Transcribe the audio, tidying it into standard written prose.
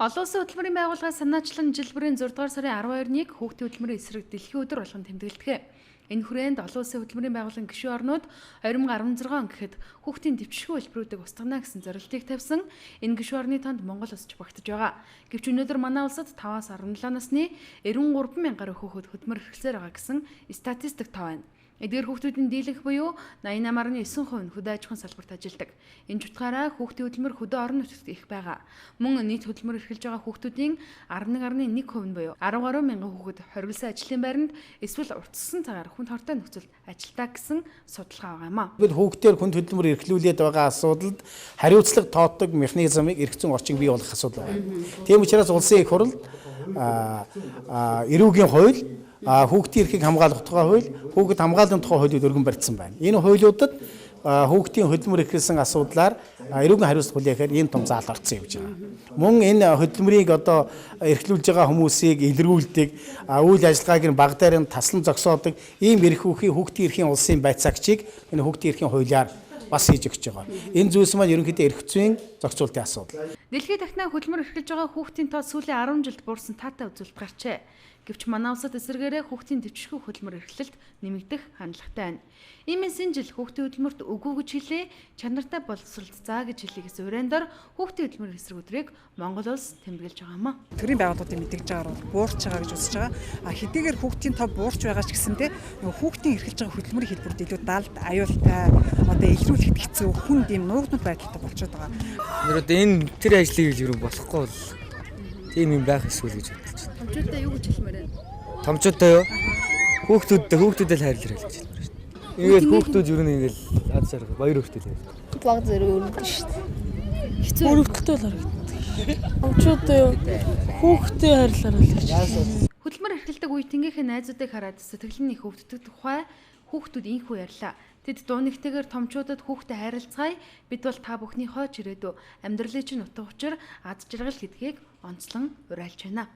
Олон улсын хөдөлмөрийн байгууллагын санаачлан жил бүрийн 6 дугаар сарын 12-ыг хүүхдийн хөдөлмөрийн эсрэг дэлхийн өдөр болгон тэмдэглэдэг. Энэ хүрээнд олон улсын хөдөлмөрийн байгууллагын гишүүн орнууд 2016 он гэхэд хүүхдийн дэвшгүй хэлбэрүүдийг устгана гэсэн зорилтыг тавьсан. Энэ гишүүн орны тоонд Монгол улс ч багтаж байгаа. Гэвч өнөөдөр манай улсад 5-аас 17 насны 93 мянган гаруй хүүхэд хөдөлмөр эрхлэсээр байгаа гэсэн статистик тоо байна. Эдгээр хүүхдүүдийн дийлэнх буюу 88.9% нь хөдөө аж ахуйн салбарт ажилладаг. Энэ ч утгаараа хүүхдийн хөдөлмөр хөдөө орон нутагт их байгаа. Мөн нийт хөдөлмөр эрхэлж байгаа хүүхдүүдийн 11.1% нь буюу 10 гаруй мянган хүүхэд хоригдсан ажлын байранд эсвэл уртассан цагаар хүнд хортой нөхцөлд ажилладаг гэсэн судалгаа байгаа юм а. Бид хүүхдээр хүнд хөдөлмөр эрхлүүлээд байгаа асуудалд хариуцлага тоотдог механизмыг эрх зүйн орчин бий болгох асуудал байна. Тийм учраас улсын их хурл эрүүгийн хууль, хүүхдийн эрхийг хамгаалах тухай хууль, хүүхэд хамгааллын тухай хуулиуд өргөн барьсан байна. Энэ хуулиудад хүүхдийн хөдөлмөр эрхлэсэн асуудлаар эрүүгийн хариуцлага хүлээхээр ийм том заал орсон юм байна. Мөн энэ хөдөлмөрийг одоо эрхлүүлж байгаа хүмүүсийг илрүүлдэг, үйл ажиллагааг нь баг дээр нь таслан зогсоодог ийм эрх хүүхдийн эрхийн улсын байцаагчийг энэ хүүхдийн эрхийн хуулиар бас хийж өгч байгаа. Энэ зүйлс маань ерөнхийдөө эрх зүйн зохицуултын асуудал. Дэлхийд дахнаа хөдөлмөр эрхэлж байгаа хүүхдийн тоо сүүлийн 10 жилд буурсан таатай үзүүлэлт гарчээ. Гэвч манай улсад эсрэгээрээ хүүхдийн дэвшгүй хөдөлмөр эрхлэлт нэмэгдэх хандлагатай байна. Иймээс энэ жил хүүхдийн хөдөлмөрт үгүй гэж хэлээ, чанартай боловсролд заа гэж хэлье гэсэн уриан дор хүүхдийн хөдөлмөр эсрэг өдрийг Монгол улс тэмдэглэж байгаа юм а. Төрийн байгууллагуудын мэдэгдэж байгаагаар бол буурч байгаа гэж үзэж байгаа. А хэдийгээр хүүхдийн тоо буурч байгаа ч гэсэндээ хүүхдийн эрхэлж байгаа хөдөлмөрийн хэлбэрүүд илүү далд, аюултай, одоо илрүүлэхэд хэцүү, хүнд юм нуугдмал байдалтай болчиход байгаа. Нэр одоо энэ тэр ажлыг л юу болохгүй бол тийм юм байх эсвэл гэж бодож байна. Томчуудаа юу гэж хэлмээр байна? Томчуудаа юу? Хүүхдүүдэд л хайрлаарай гэж хэлмээр шүү дээ. Ингээл хүүхдүүд ер нь ингээл аз жаргал баяр хөөртэй л байдаг. Баг зэрэг өрөвдөн шүү дээ. Хэцүү. Өрөвдөлтөй л харагддаг. Томчуудаа юу? Хүүхдээ хайрлаарай л гэж. Хөдөлмөр эрхэлдэг үеийнхээ найзуудыг хараад сэтгэл нь их өвддөг тухай хүүхдүүд инхүү ярьлаа. Тэд дуунэгтэйгээр томчуудад хүүхдээ хайрлцгаая. Бид бол та бүхний хойч ирээдүй, амьдралын чинь утга учир, аз жаргал гэдгийг онцлон уриалж байна.